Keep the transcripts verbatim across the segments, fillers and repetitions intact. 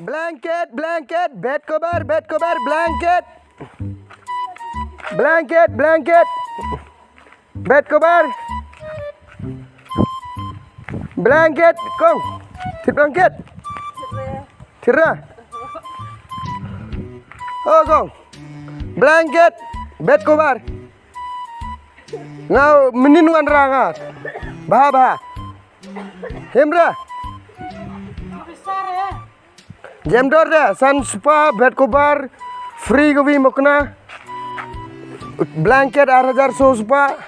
Blanket, blanket, bed cover, bed cover, blanket. Blanket, blanket. Bed cover. Blanket, kong. Thied blanket. Thied ra. Oh, kong. Blanket, bed cover. Nga mynnin wanrah nga. Bha, bha. Himra. Jem dor de, san spah, bed cover, free kawi mukna. Blanket ar hajar so spah.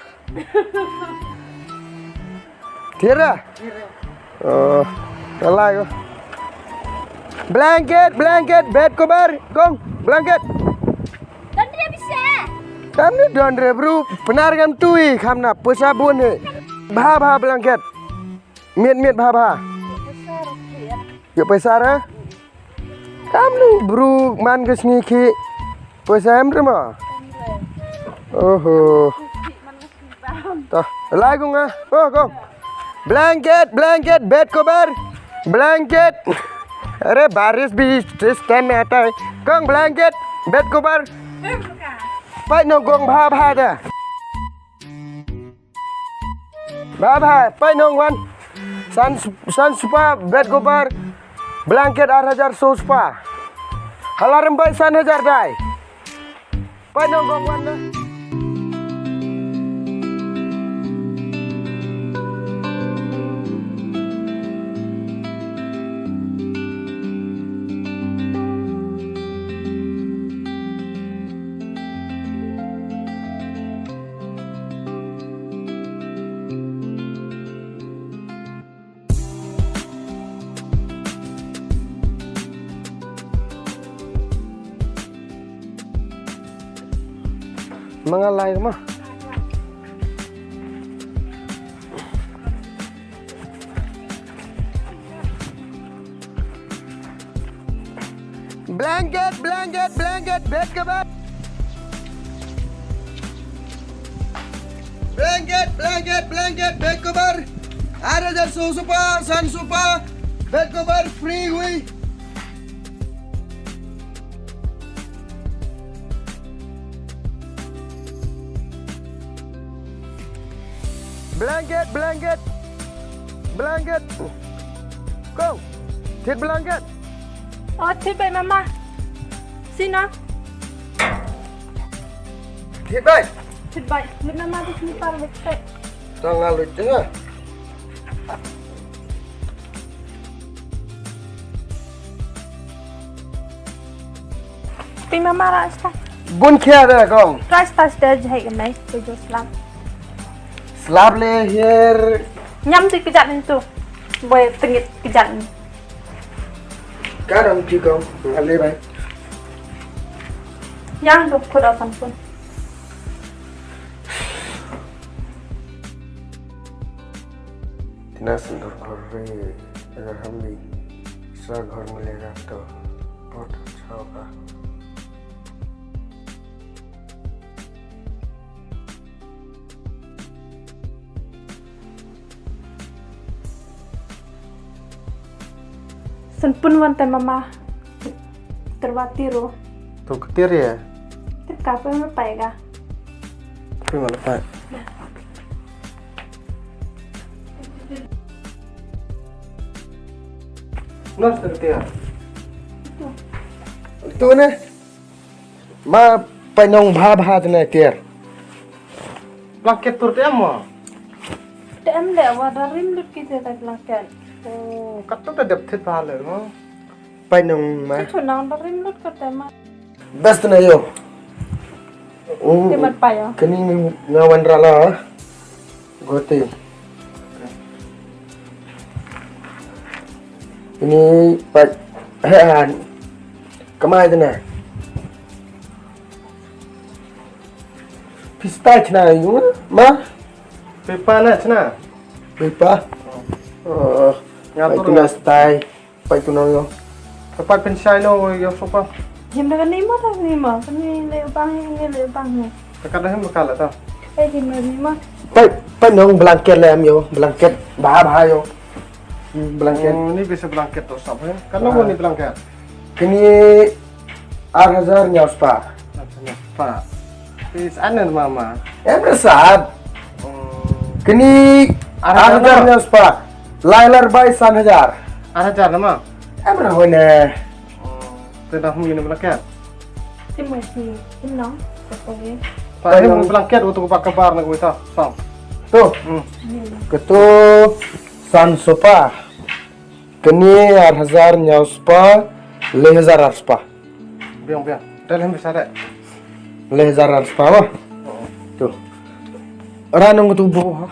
Thied ra? Oh, alai ko. Blanket, blanket, bed cover, kong, blanket. Don re pisa. Kam ni don re bru, pynnar kam tui, kam na, pisa bun he. Bha, bha, blanket. Miet, miet, bha, bha. Ïoh pisa re? Kam ni bru man ka sngi ki. Pisa em re ma? Oho. Toh, lai kong ah. Oh, kong. Blanket, blanket, bed cover. Blanket. अरे बारिश भी इस टाइम में आता है. Kong, blanket, bed cover. Pait noh kong, bha bha da. Bha bha, pait noh wan. San, san spah, bed cover, blanket ar hajar so spah. Hala rem pait san hajar dei. Pait noh kong wan na. Ma nga lai ma. Blanket, blanket, blanket, bed cover. Blanket, blanket, blanket, bed cover. Ar hajar so spah, san spah, bed cover free wi. Blanket, blanket. Blanket. Kong, thied blanket. Oh, thied bha mama. Sini. Thied bha. Thied bha. Lut mama tu sini par bek. Tang nga lut je nga. Phi mama ra sta. Bun khia da kong. Ra sta sta jai ke nai, ke jo slap. Slap le her. Nyam tu kejat ni tu. Boy tengit kejat ni. Ka dam ti kong. Ale bai. Yang tu kuda sampun. इतना सुंदर घर रे, अगर हम भी दूसरा घर मिलेगा तो बहुत अच्छा होगा। San pun wan te mama. Terwati ro. Tu ketir ya? Ter ka pe me pai ga. Tapi malah pai. Nas tertia. Tu ne. Ma pynong bha bha tne tiar. Blanket tur te em mo? Te em le wa da rim lut ki te ta blanket. Oh, kat tu te dep thit bha le mo. Pynong ma. Chu nang da rim lut ka te ma. Best na yo. Oh, te mat pa yo. Kani nga wan ra la. Gote. Ini pat han. Kamai tena. Pista chna yung ma. Pepa na chna. Pepa. Oh. Nga tu na stai. Pai tu nong yo. Dapat pensai no yo sopa. Him da ni mo da ni mo. Ni le bang ni le bang ni. Ka da him ka la ta. Ai him da ni mo. Pai pai nong blanket le am yo. Blanket ba ba yo. Hmm, blanket. Oh, ni bisa blanket tu sab he. Kan nong ni blanket. Kini ar hajar hynñiew spah. Ar hajar hynñiew spah. Phi sngewthuh ne mama? Em re sngewthuh. Hmm. Kini ar hajar ar hajar hynñiew spah. Lai lar bai san hajar. Ar hajar ne ma? Em re hoi ne. Hmm. Te dah hum ini belakat. Tim mai si, tim nong, satu ye. Pak, ini belakat untuk pak kabar nak kita. Sam. Tu. Hmm. Ketu san spah. Kini ar hajar hynñiew spah, le hajar ar spah. Biang, biang. Dah lem bisa deh. Le hajar ar spah mah. Oh. Tu. Ranung tu bo ha.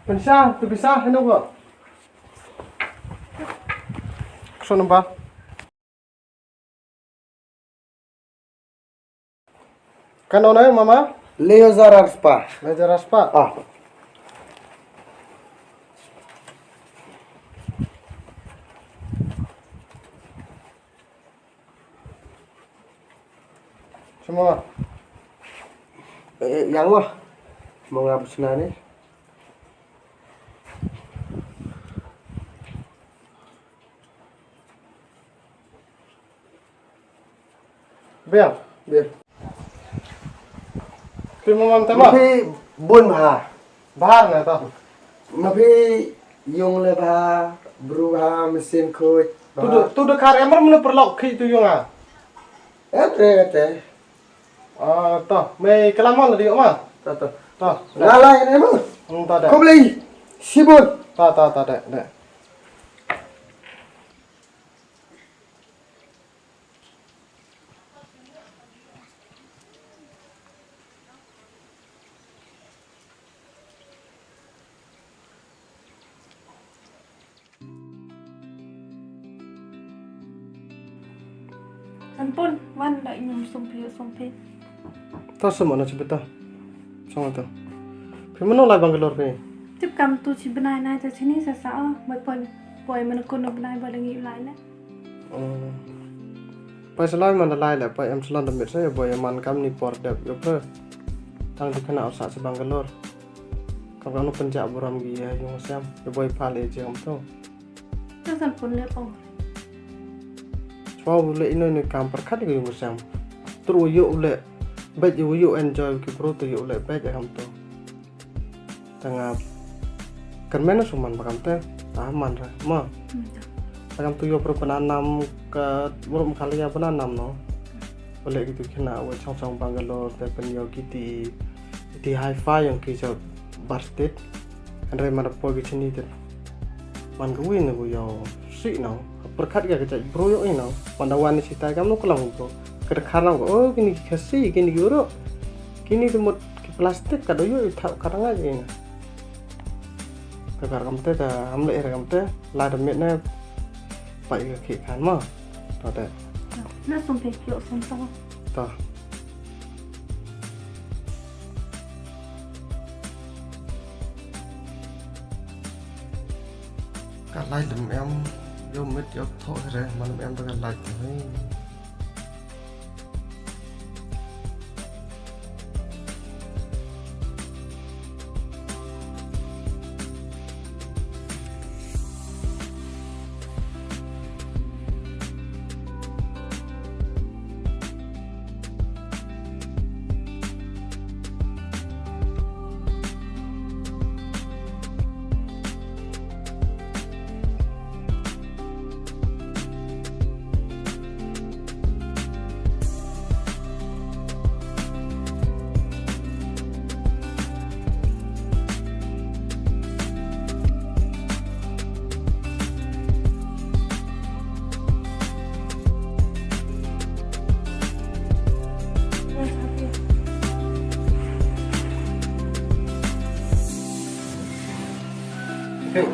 Pynshai, tu pisa, heno ko. Phone number. Kano na mama? Le hajar ar spah. Le hajar ar spah. Ah. Semua. Eh, yang wah. Mau ngapa senani? Biang. Biang. Phi mo mam tema? Phi bun bha. Bha na ta. Ma phi yung le bha, bru bha, mesin khuid. Tu de, tu de kar emar mene perlok khi tu yung a. Eh, te, te. Ah, to, me kelamon la di ma. To, to. To. Ngalai ne mo. Hmm, to de. Khublei shibun. To, to, to de, de. Sanpun, wan da inyum sumpi, sumpi. To sum ana chibita. Song to. Phi mano lai Bangalore phi? Tip kam tu chi bnai nai ta chini sa sa o. Mai pon poi mana kono bnai ba lengi lai le. Oh. Poi salai man da lai le, poi em salon da mit sa ya boi man kam ni por dep yo pre. Tang di kana sa sa Bangalore. Kam kam no penjak buram gi ya yung sem. Ya boi pal e jeng to. Tesan pun le pong. Chwa u le ino ino kam perkat gi yung sem. Tru yo u le bet yo yo enjoy ki pro to yo u le bet ya kam to. Tanga kyrmen na suman bakam te, ah, man ra ma. Hmm, ta. Bakam tu yo pro penanam ka burum khalia penanam no. Boleh gitu kena we chong chong Bangalore te pen yo kiti, kiti hi-fi yang ki jo barstit. Andre mana po ki chini te. Man ka win na ku yo si no. Perkat ka kecek bro yo ino. Man da wan ni sitai kam no kelam bro. Kada kharang ko, oh, kini ki khasi, kini ki uruk. Kini tu mut ki plastik ka doyo i thau ka rangai ina. Ka kar kam te, ka am le er kam te, la da mit ne, pa i ka khi khan ma. To te. Na sum pe kyo sum to. To. Ka lai lem em, yo mit yo tho re, ma lem em ta ka lai te. Hey,